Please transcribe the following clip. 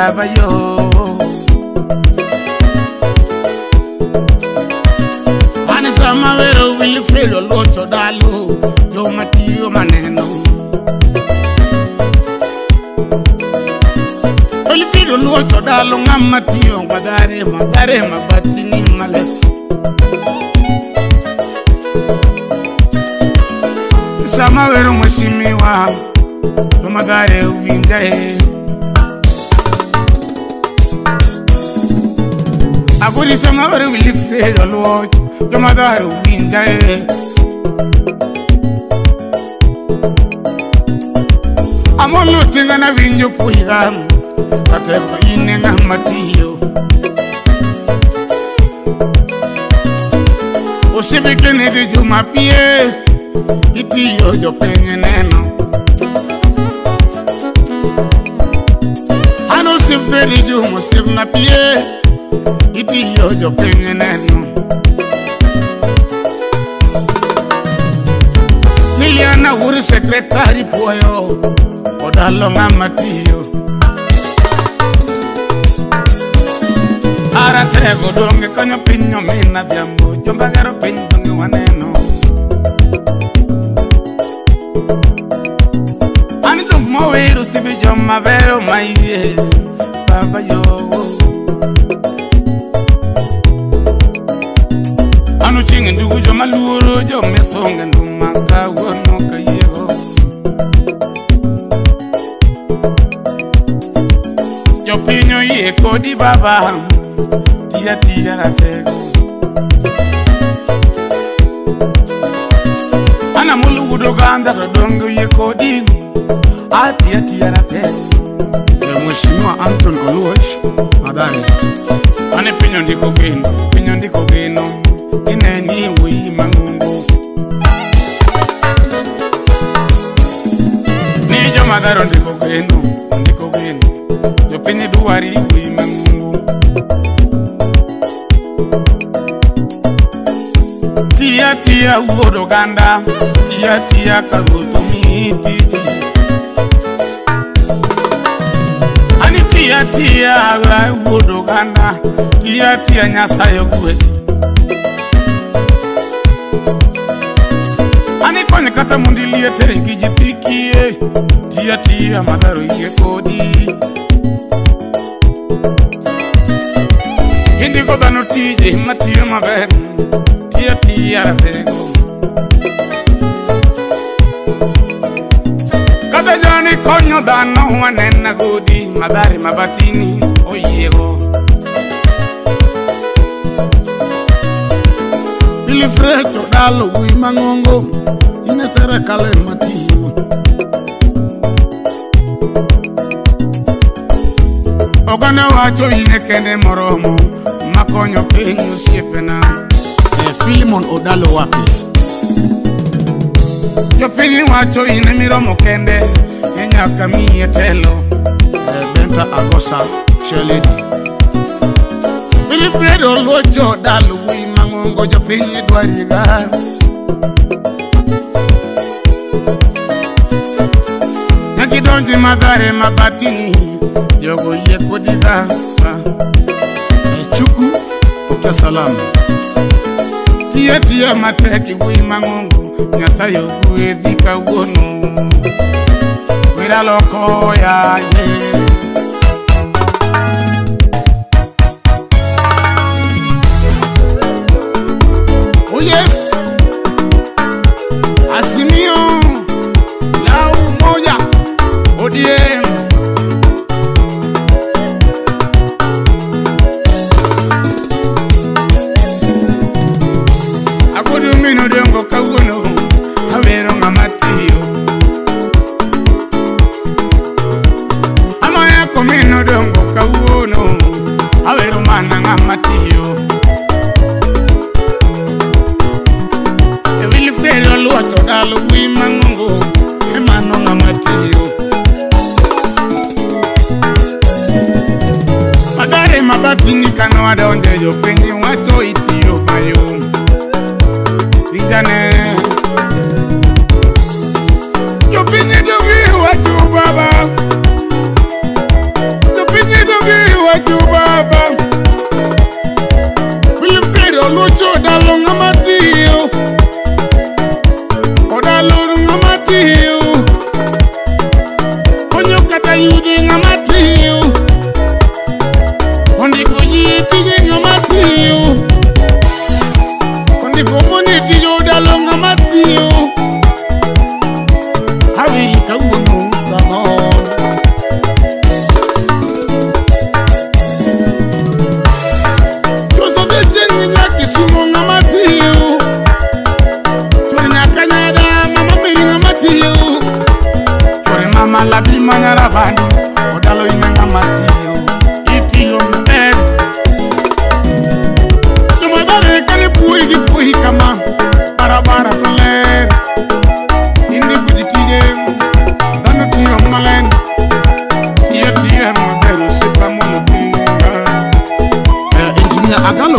baba yo. Ane sama wero Wilfred Oluoch Odalo joma tiyo maneno. Wilfred Oluoch Odalo ng'ama tiyo Mathare Mathare Mabatini male. Sama wero mheshimiwa Mathare uwinjae. Aguri sama wero Wilfred Oluoch Mathare uwinjae. Amolo tinga na winjo puiga ateko ine ng'ama tiyo. Osibike ne dhi Jumapie itiyo jopiny neno. An osipedi Juma osiepna pie itiyo jopiny neno. Liliana Wuri sekretari puoyo Odalo ng'ama tiyo. Aratego donge konyo piny omina dhiambo jomba gero piny donge waneno. An dong mowero sibi joma beyo maiye baba yo. An ochieng' ndugu joma luoro jomesonge nduma kawuono kayiego. Jopiny oyie kodi baba tiya tiya ratego. Ana mulu wuod oganda to donge oyie kodi atiya tiya ratego. Mheshimiwa Anton Oluoch Mathare. Ane piny ondiko geno, piny ondiko geno ineni wuoyi mang'ongo. Ni jo Mathare ondiko geno, ondiko geno jopiny dwari wuoyi mang'ongo. Tiya tiya wuod oganda, tiya tiya ka ruoth omiyi tiji. Ani tiya tiya wuod oganda, tiya tiya Nyasaye ogwedhi. Ani kony kata mondo iliete gi ji thikie, tiya tiya Mathare oyie kodi. Indiko dhano tije matiyo maber, tiya tiya ratego. Kata joni konyo dhano wanena godi Mathare Mabatini oyiego. Wilfred Odalo wuoyi mang'ongo ine sirikal ema tiyo. Oganda wacho ine kende moromo makonyo piny osiepena. Philemon Odalo wapi? Jopiny wacho ine miromo kende e nyaka miye telo. Benta Agosa Cheledi. Wilfred Oluoch Odalo wuoyi mang'ongo jopiny dwariga. Nyakidonji Mathare Mabatini jogo yie kodiga. Chuku pokea salamu. Tiya tiya matek wuoyi mang'ongo Nyasaye ogwedhi kawuono. Wera loko yaye. Oh yes, Azimio la Umoja ODM. Agodo mino dongo kawuono awero ng'ama tiyo. Amaya komino dongo kawuono awero mana ng'ama tiyo. Wilfred Oluoch Odalo wuoyi mang'ongo emano ng'ama tiyo. Mathare Mabatini kano wadonje jopiny wacho itiyo mayom. Ijane jopiny donge wacho baba, jopiny donge wacho baba. Wilfred Oluoch Odalo ng'ama tiyo. Odalo ng'ama tiyo. Konyo kata yudhe ng'ama tiyo. Ondiko ji e tije ng'ama tiyo. Ondiko mon e tije Odalo ng'ama tiyo. Aweri kawuono kamor. Choso beche nyaka Kisumo ng'ama tiyo. Chwore nyaka Nyada mama Mary ng'ama tiyo. Chwore mama Labi Manyarabani Odalo in ng'ama tiyo. Itiyo maber. Jomadhare kane puoyi gi puoyi kama, barabara to ler. Indiko ji tije, dhano tiyo maler. Tiyo tiyo maber osiepa mondo tiyo. Engineer Agalo